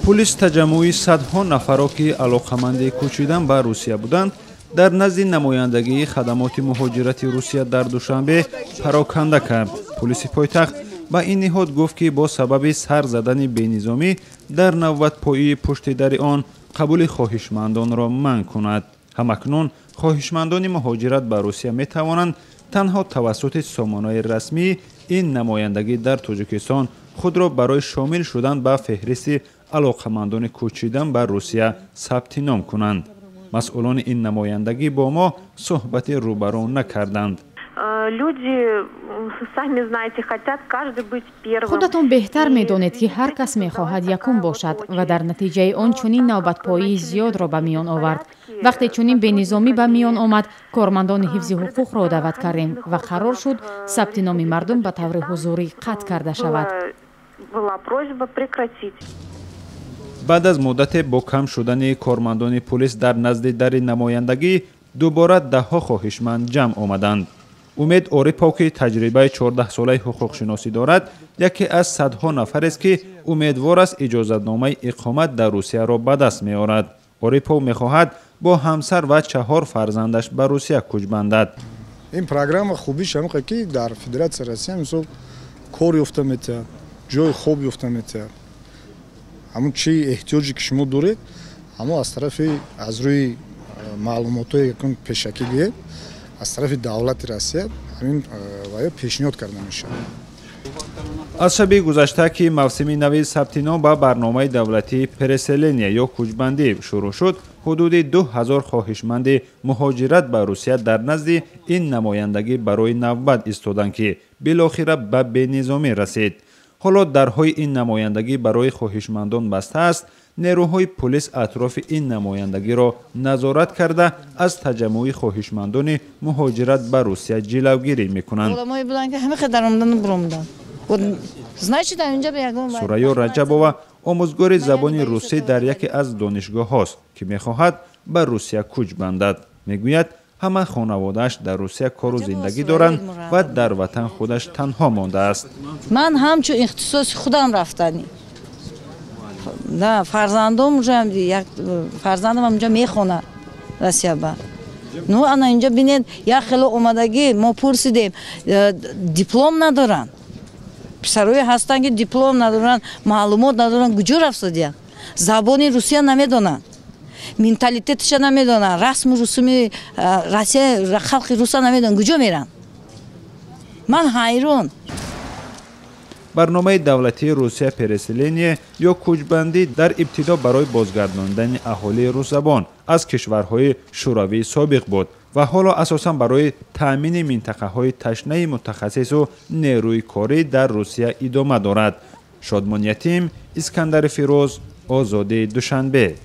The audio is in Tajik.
Пулис таҷаммуи садҳо нафарро, ки алоқаманди кӯчидан ба Русия буданд, дар назди намояндагии хадамоти муҳоҷирати Русия дар Душанбе пароканда кард. Пулиси пойтахт ба ин ниҳод гуфт, ки бо сабаби сар задани бенизомӣ дар навбатпоии пушти дари он қабули хоҳишмандонро манъ кунад. Ҳамакнун хоҳишмандони муҳоҷират ба Русия метавонанд танҳо тавассути сомонаи расмии ин намояндагӣ дар Тоҷикистон худро барои шомил шудан ба феҳристи алоқамандони кӯчидан ба Русия сабти ном кунанд. Масъулони ин намояндагӣ бо мо суҳбати рӯбарӯ накарданд. Люди, сами знаете, хотят каждый быть первым. Худатон беҳтар медонед, ки ҳар кас мехоҳад якум бошад ва дар натиҷаи он чунин навбатпоии зиёдро ба миён овард. Вақте чунин бенизомӣ ба миён омад, кормандони ҳифзи ҳуқуқро даъват кардем ва қарор шуд, сабти номи мардум ба таври ҳузурӣ қатъ карда шавад. Была просьба прекратить. Баъд аз муддате бо кам шудани кормандони пулис дар назди дари намояндагӣ дубора даҳҳо хоҳишманд ҷамъ омаданд. Умед Орипов, ки таҷрибаи 14-солаи ҳуқуқшиносӣ дорад, яке аз садҳо нафарест, ки умедвор аст, иҷозатномаи иқомат дар Русияро ба даст меорад. Орипов мехоҳад бо ҳамсар ва чаҳор фарзандаш ба Русия кӯч бандад. Ин программа хубиш ҳамиқа, ки дар Федератсияи Россия, мисол, кор ёфта метиҳад, ҷои хоб ёфта метиҳад. Ҳамун чи эҳтиёҷе ки шумо доред, ҳамо аз тарафи, аз рӯи маълумотҳое якун пешакӣ гӯед, аз тарафи давлати Россия ҳамин ваё пешниҳод карда мешавад. Аз шаби гузашта, ки мавсими нави сабти ном ба барномаи давлатии «Переселение» ё кӯчбандӣ шурӯъ шуд, ҳудуди 2000 хоҳишманди муҳоҷират ба Русия дар назди ин намояндагӣ барои навбат истоданд, ки билохира ба бенизомӣ расид. Ҳоло дарҳои ин намояндагӣ барои хоҳишмандон баста аст. Нерӯҳои пулис атрофи ин намояндагиро назорат карда, аз таҷаммуи хоҳишмандони муҳоҷират ба Русия ҷилавгирӣ мекунанд. Сурайё Раҷабова омӯзгори забони русӣ дар яке аз донишгоҳҳост, ки мехоҳад ба Русия кӯч бандад. Мегӯяд, ҳама хонаводааш дар Русия кору зиндагӣ доранд ва дар ватан худаш танҳо мондааст. Ман ҳамчун ихтисоси худам рафтанӣ. Фарзандом, фарзандам инҷа мехонад Россия ба. Ну, ана инҷа бинед, як хело омадагӣ, мо пурсидем, диплом надоранд. Писарои ҳастанд, ки диплом надоранд, маълумот надоранд, куҷо рафтодиянд? Забони русия намедонанд, менталитеташа намедонанд, расму русуми Россия, халқи руса намедонанд, куҷо меранд? Ман ҳайрон. Барномаи давлатии Русия «Переселение» ё кӯчбандӣ дар ибтидо барои бозгардондани аҳолии русзабон аз кишварҳои шӯравии собиқ буд ва ҳоло асосан барои таъмини минтақаҳои ташнаи мутахассису нерӯи корӣ дар Русия идома дорад. Шодмон Ятим, Искандари Фирӯз, Озодӣ, Душанбе.